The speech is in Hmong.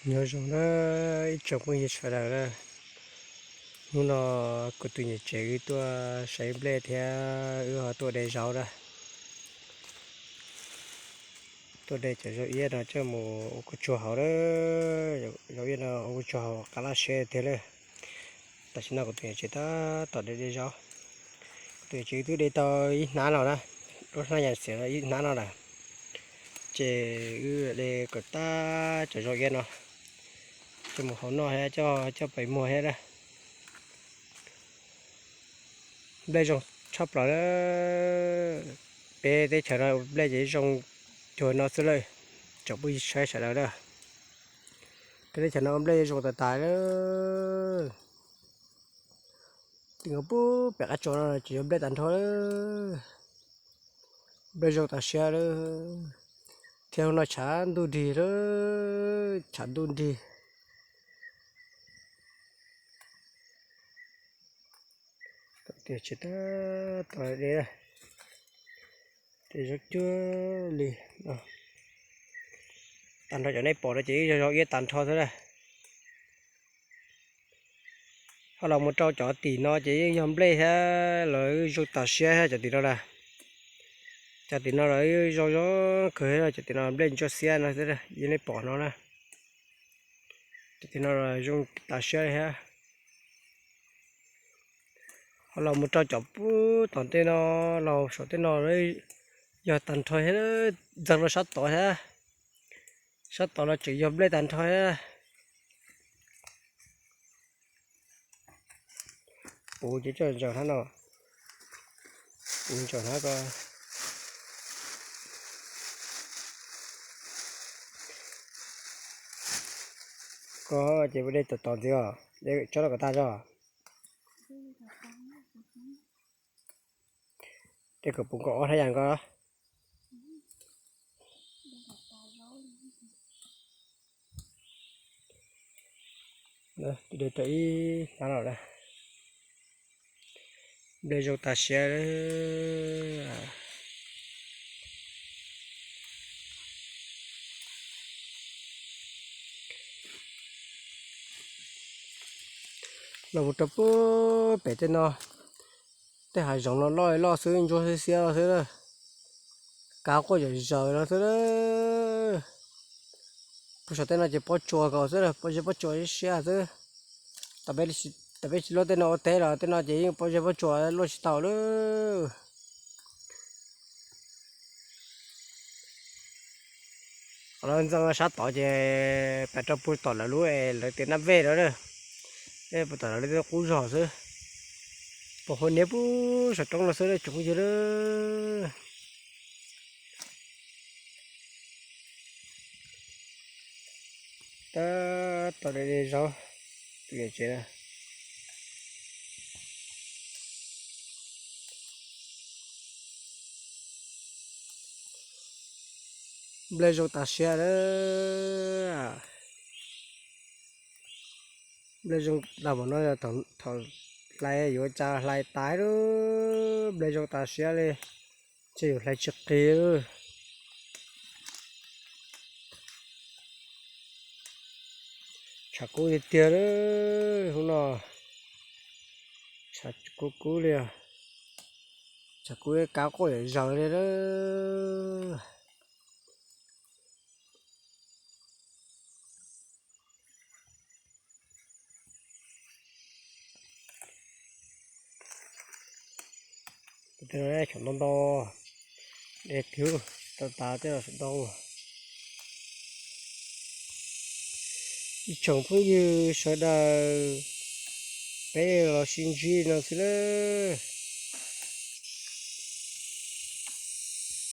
Nyob zoo na ib tsoom phooj ywg sawv daws na, hnub no kuv tus niam tsev wb tuaj saib nplej thiab wb ho tuaj de zaub na. Tuaj de cov zaub iab no coj mus ua kua tsuag hauv na. Zaub iab no ua kua tsuag hauv qab laj siab tiag lawm. Tam sim no kuv tus niam tsev tab tom de de zaub. Kuv tus niam tsev twb de tau ib hnab no na, lub hnab yam xiav ib hnab no lawm. Ces wb de kom tag cov zaub iab no coj mus hau noj thiab coj pais muag thiab na. Nplej zoo tshaj plaws na. Peb teb chaws no nplej ces zoo cuag no xwb lawm, tsoom phooj ywg sawv daws na. Peb teb chaws no nplej zoo tas tas lawm. Tim no pub pem qab tsuas no tseem yog nplej tag nrho lawm. Nplej zoo tas siab lawm. Thiab hnub no tshav ntuj nrig lawm, tshav ntuj nrig. Tias tsis tab tom de, de zaub cuag li no. Tag nrho cov nej pom no ces yog zaub iab tag nrho xwb na. Ho los mus rau cov tim no ces yeej yog nplej thiab los zoo tas siab thiab cov tim no na. Cov tim no los zoo zoo kawg thiab, cov tim no nplej ntsuab xiab no xwb, yeej nej pom no na. Cov tim no los zoo tas siab thiab. Ho los mus rau cov pub tom ntej no, los saum tej no yog tag nrho thiab, ntxeev rau sab tod thiab. Sab tod los tseem yog nplej tag nrho thiab. Puv ces coj ntsaws hab no, puv ntsaws hab ko. Ko ces ua dej tom tom ntxiv os, dej tsob no kom tag zog. Dej kom puv nkaus ob hnab yas ko. De tau ib hnab no na. Nplej zoo tas siab. Los mus rau pem tej no, tej hav zoov no loj loj xwb, ntsuab xiab xiab xwb. Kav quaj zom zaws no xwb. Puag saum tej no ces pob tsuas kaus xwb, pob zeb pob tsuas siab xwb. Tam peb tsis luaj tej no ua teb los tej no ces yeej pob zeb pob tsuas luaj tsis tau lawm. Qhov no ntxeev sab tod ces pem rau puag tom lawv lub es lawv tias nab vej no na. Puag tom lawv lub qub zog xwb. Pom hua niab puag saum roob no xwb tsoom phooj ywg na. Tab tom de zaub, tus niam tsev na. Nplej zoo tas siab lawm. Nplej zoo tag npaum no, thaum hlais yuav tsa hlais tas lawm. Nplej zoo tas siab li, ntshe yuav hlais tsis qis. Tshav kub tiag tiag li hnub no, tshav kub kub li, tshav kub kav quaj zom zaws li lawm. Cov ntau ntau, de twb tau tas tej los ntau. Ib tsoom phooj ywg sawv daws, peb los sib ntsib no xwb lawm.